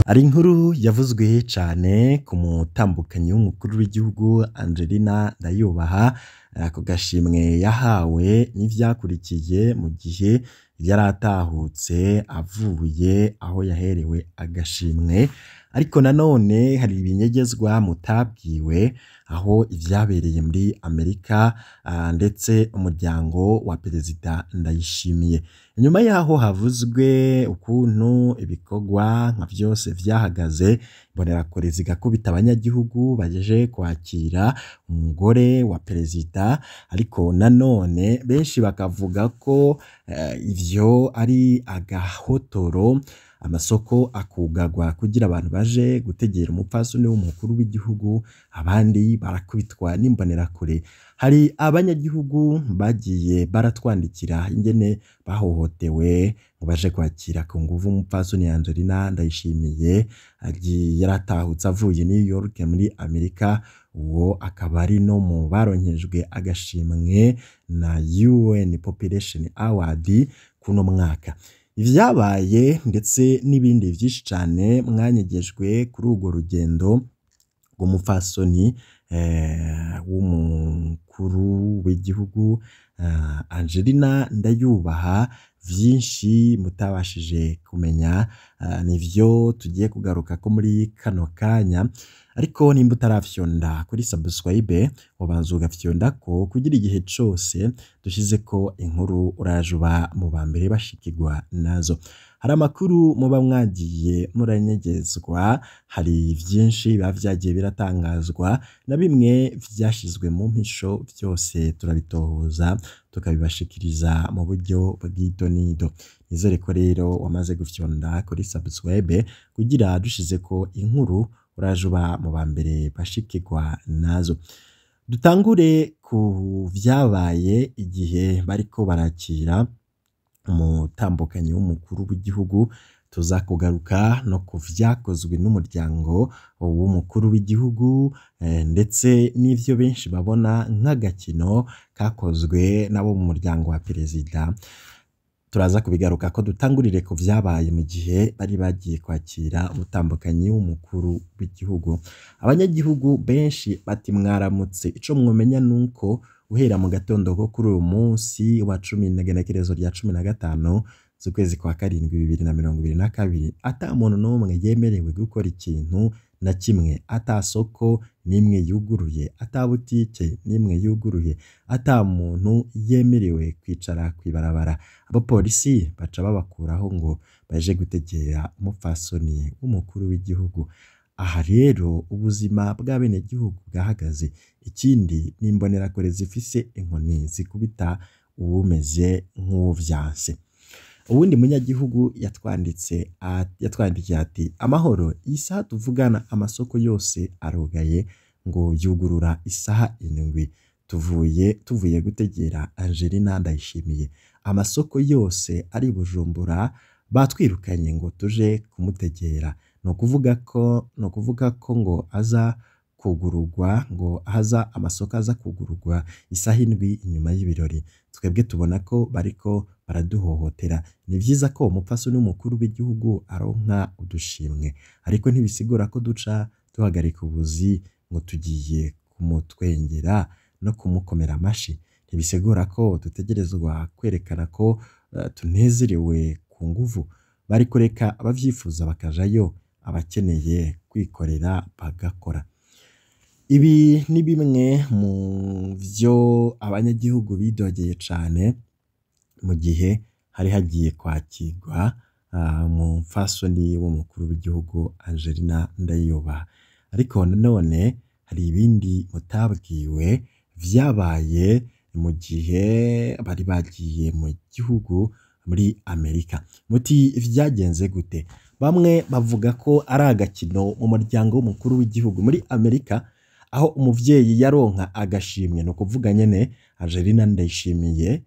Hari inkuru yavuzwe cane ku mutambukanyi w'umukuru w'igihugu Angelina Ndayubaha, ako gashimwe yahawe n'ivyakurikiye mu gihe yaratahutse avuye aho yaherewe agashimwe. Ariko nanone hari ibinyegezwa mutabwiwe aho ivyabereye muri Amerika ndetse umuryango wa Perezida Ndayishimiye. Inyuma yaho havuzwe ukuntu ibikorwa nka vyose vyahagaze, imbonerakure zigakubita abanyagihugu baje kwakira umugore wa perezida, ariko nanone benshi bakavuga ko ivyo ari agahotoro, amasoko akugagwa kugira abantu baje gutegera umupfasoni w'umukuru w'igihugu, abandi barakubitwa n'imbonerakure. Hari abanyagihugu bagiye baratwandikira ingene bahohotewe ngo baje kwakira ku nguvu umupfasoni Angelina Ndayishimiye yaratahutse avuye New York muri Amerika, uwo akaba ari no mu baronkejwe agashimwe na UN Population Award kuno mwaka. Ivyabaye ndetse n'ibindi vyinshi cane mwanyegejwe kuri urwo rugendo rw'umupfasoni w'umukuru w'igihugu Angelina Ndayubaha, vyinshi mutabashije kumenya nivyo tugiye kugarukako muri kano kanya. Ariko nimba utarafyonda kuri subscribe, wobanza ugafyondako kugira igihe cose dushizeko inkuru uraje uba mu ba mbere bashikirwa nazo. Hari amakuru muba mwagiye muranyegezwa, hari vyinshi biba vyagiye biratangazwa na bimwe vyashizwe mu mpisho, vyose turabitohoza tukabibashikiriza mu buryo bw'idonido. Nizere ko rero wamaze gufyonda kuri subscribe kugira dushizeko inkuru uraje uba mu ba mbere bashikirwa nazo. Dutangure ku vyabaye igihe bariko barakira umutambukanyi w'umukuru w'igihugu, tuza kugaruka no ku vyakozwe n'umuryango w'umukuru w'igihugu ndetse n'ivyo benshi babona nk'agakino kakozwe n'abo mu muryango wa perezida. Turaza kubigaruka ko dutangurire ku vyabaye mu gihe bari bagiye kwakira umutambukanyi w'umukuru w'igihugu. Abanyagihugu benshi bati mwaramutse, ico mwomenya nuko uhera mu gatondo ko kuri uyu munsi wa cumi n'igenekerezo rya 15 z'ukwezi kwa karindwi 2022 ata muntu n'umwe yemerewe gukora ikintu na kimwe, ata soko n'imwe yuguruye, ata butike n'imwe yuguruye, ata muntu yemerewe kwicara kw'ibarabara. Abapolisi baca babakuraho ngo baje gutegera umupfasoni w'umukuru w'igihugu. Aha rero ubuzima bw'abenegihugu bwahagaze. Ikindi ni imbonerakure zifise inkoni zikubita uwumeze nk'uwuvyanse. Uwundi munyagihugu yatwandikiye ati amahoro, iyi saha tuvugana amasoko yose arugaye ngo yugurura isaha 7, tuvuye gutegera Angelina Ndayishimiye. Amasoko yose ari Bujumbura batwirukanye ngo tuje kumutegera. No kuvuga ko ngo aza kugurugwa, ngo aza amasoko aza kugurugwa isaha 7 inyuma y'ibirori. Twebwe tubona ko bariko baraduhohotera. Ni vyiza ko umupfasoni w'umukuru w'igihugu aronka udushimwe, ariko ntibisigura ko duca duhagarika ubuzi ngo tugiye kumutwengera no kumukomera amashi. Ntibisigura ko dutegerezwa kwerekana ko tunezerewe ku nguvu. Bari kureka abavyifuza bakajayo, abakeneye kwikorera bagakora. Ibi ni bimwe mu vyo abanyagihugu bidogeye cane mu gihe hari hagiye kwakirwa umupfasoni w'umukuru w'igihugu Angelina Ndayubaha. Ariko nanone hari ibindi mutabwiwe vyabaye mu gihe bari bagiye mu gihugu muri Amerika. Muti vyagenze gute? Bamwe bavuga ko ari agakino mu muryango w'umukuru w'igihugu muri Amerika, aho umuvyeyi yaronka agashimwe, no kuvuga nyene Angelina Ndayishimiye,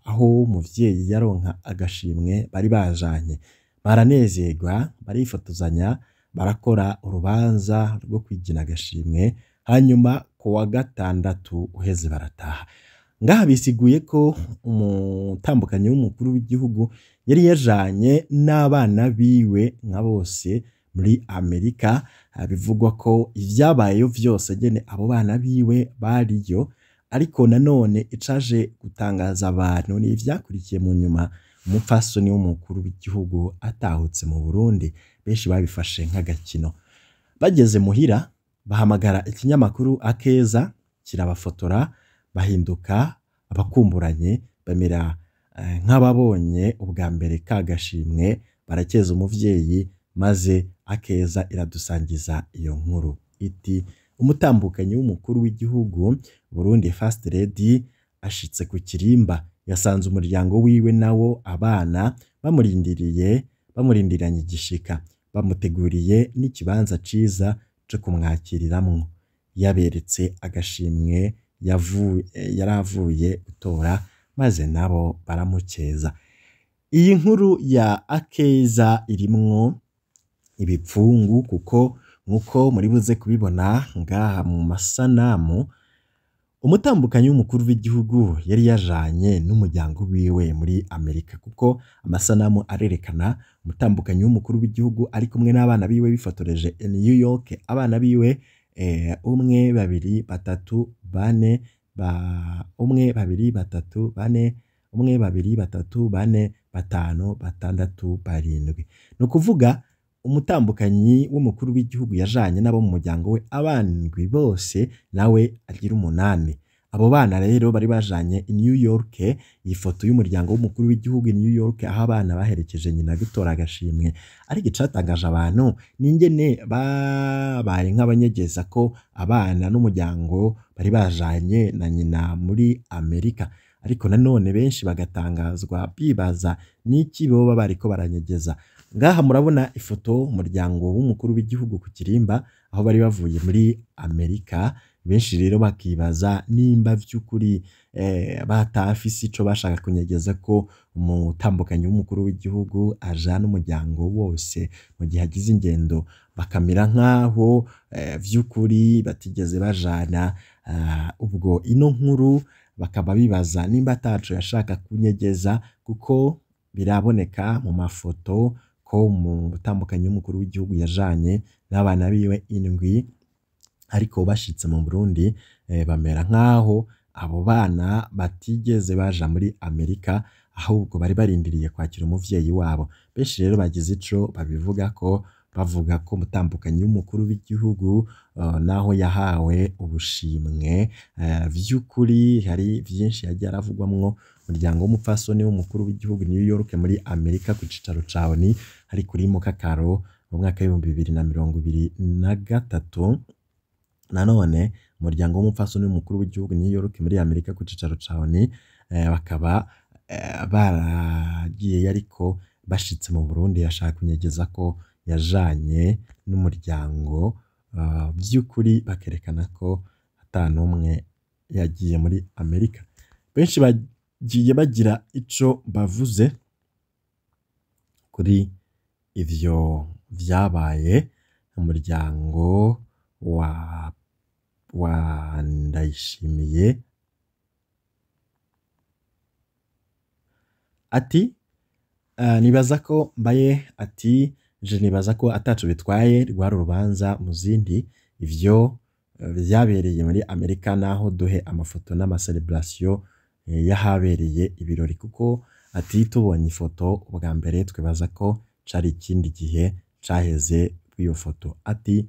aho umuvyeyi yaronka agashimwe bari bajanye, baranezerwa, barifotozanya, barakora urubanza rwo kwigina agashimwe, hanyuma ku wa gatandatu uheze barataha. Ngaha bisiguye ko umutambukanyi w'umukuru w'igihugu yari yajanye n'abana biwe nka bose muri Amerika. Bivugwa ko ivyabayeyo vyose nyene abo bana biwe bariyo, ariko nanone icaje gutangaza abantu ni ivyakurikiye mu nyuma umupfasoni w'umukuru w'igihugu atahutse mu Burundi. Benshi babifashe nk'agakino. Bageze muhira bahamagara ikinyamakuru Akeza kirabafotora, bahinduka abakumburanye, bamera nk'ababonye ubwa mbere ka gashimwe, barakeza umuvyeyi, maze Akeza iradusangiza iyo nkuru iti: umutambukanyi w'umukuru w'igihugu Burundi First Lady ashitse ku kirimba yasanze umuryango wiwe nawo abana bamurindiriye, bamurindiranye igishika, bamuteguriye n'ikibanza ciza co kumwakiriramwo. Yaberetse agashimwe yaravuye gutora, maze nabo baramukeza. Iyi nkuru ya Akeza irimwo ibipfungu, kuko nkuko muri buze kubibona ngaha mu masanamu, umutambukanyi w'umukuru w'igihugu yari yajanye n'umuryango wiwe muri Amerika, kuko amasanamu arerekana umutambukanyi w'umukuru w'igihugu ari kumwe n'abana biwe bifotoreje i New York. Abana biwe 1, 2, 3, 4, 1, 2, 3, 4, 1, 2, 3, 4, 5, 6, 7. Ni ukuvuga umutambukanyi w'umukuru w'igihugu yajanye n'abo mu muryango we abandwi bose, nawe agira 8. Abo bana rero bari bajanye i New York. Iyi foto y'umuryango w'umukuru w'igihugu i New York, aho abana baherekeje nyina gutora agashimwe. Ariko icatangaje abantu ni ingene babaye nk'abanyegeza ko abana n'umuryango bari bajanye na nyina muri Amerika. Ariko nanone benshi bagatangazwa bibaza n'iki boba bariko baranyegeza. Ngaha murabona ifoto umuryango w'umukuru w'igihugu ku kirimba aho bari bavuye muri Amerika. Benshi rero bakibaza nimba vy'ukuri batafise ico bashaka kunyegeza, ko umutambukanyi w'umukuru w'igihugu ajana umuryango wose mu gihe agize ingendo, bakamera nk'aho vy'ukuri batigeze bajana. Ubwo ino nkuru bakaba bibaza nimba ataco yashaka kunyegeza, kuko biraboneka mu mafoto ko umutambukanyi w'umukuru w'igihugu yajanye n'abana biwe 7, ariko bashitse mu Burundi bamera nk'aho abo bana batigeze baja muri Amerika, ahubwo bari barindiriye kwakira umuvyeyi wabo. Benshi rero bagize ico babivuga ko, bavuga ko umutambukanyi w'umukuru w'igihugu naho yahawe ubushimwe, vy'ukuri hari vyinshi yagiye aravugwamwo. Umuryango w'umupfasoni w'umukuru w'igihugu New York muri Amerika ku cicaro ca ONU hari kuri Mukakaro mu mwaka w'2023. Nanone umuryango w'umupfasoni w'umukuru w'igihugu New York muri Amerika ku cicaro ca ONU bakaba baragiyeyo, ariko bashitse mu Burundi yashaka kunyegeza ko yajanye n'umuryango, vy'ukuri bakerekana ko ata n'umwe yagiye muri Amerika. Benshi bagiye bagira ico bavuze kuri ivyo vyabaye. Umuryango wa Ndayishimiye ati nibaza ko mbaye, ati je nibaza ko ataco bitwaye, rwari urubanza mu zindi, ivyo vyabereye muri Amerika, naho duhe amafoto n'amacelebration y'ahabereye ibirori, kuko ati tubonye ifoto ubwa mbere twibaza ko cari ikindi gihe caheze kw'iyo foto. Ati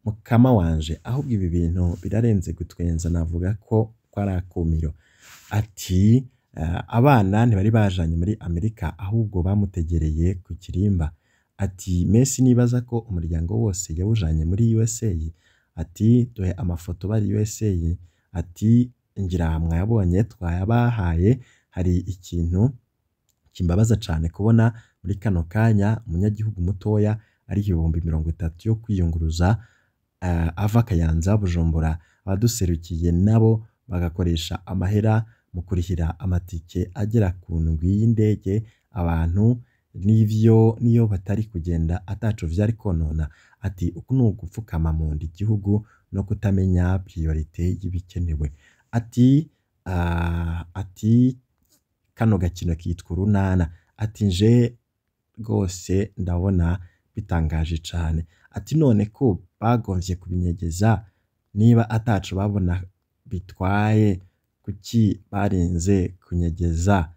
mukama wanje, ahubwo ibi bintu birarenze gutwenza, navuga ko ari akumiro. Ati abana ntibari bajanye muri Amerika, ahubwo bamutegereye ku kirimba. Ati Messi nibaza ko umuryango wose yawujanye muri USA. Ati duhe amafoto bari USA. Ati ngira mwayabonye twayabahaye. Hari ikintu kimbabaza cane kubona muri kano kanya umunyagihugu mutoya ari 30,000 yo kwiyunguruza ava Kayanza Bujumbura, abaduserukiye nabo bagakoresha amahera mu kurihira amatike agera ku ndwi y'indege abantu n'ivyo niyo batari kugenda ataco vyari konona. Ati uku ni ugupfukama mu nda igihugu no kutamenya priorite y'ibikenewe. Ati Ati kano gakino kitwa urunana. Ati nje rwose ndabona bitangaje cane. Ati none ko bagomvye kubinyegeza, niba ataco babona bitwaye, kuki barinze kunyegeza?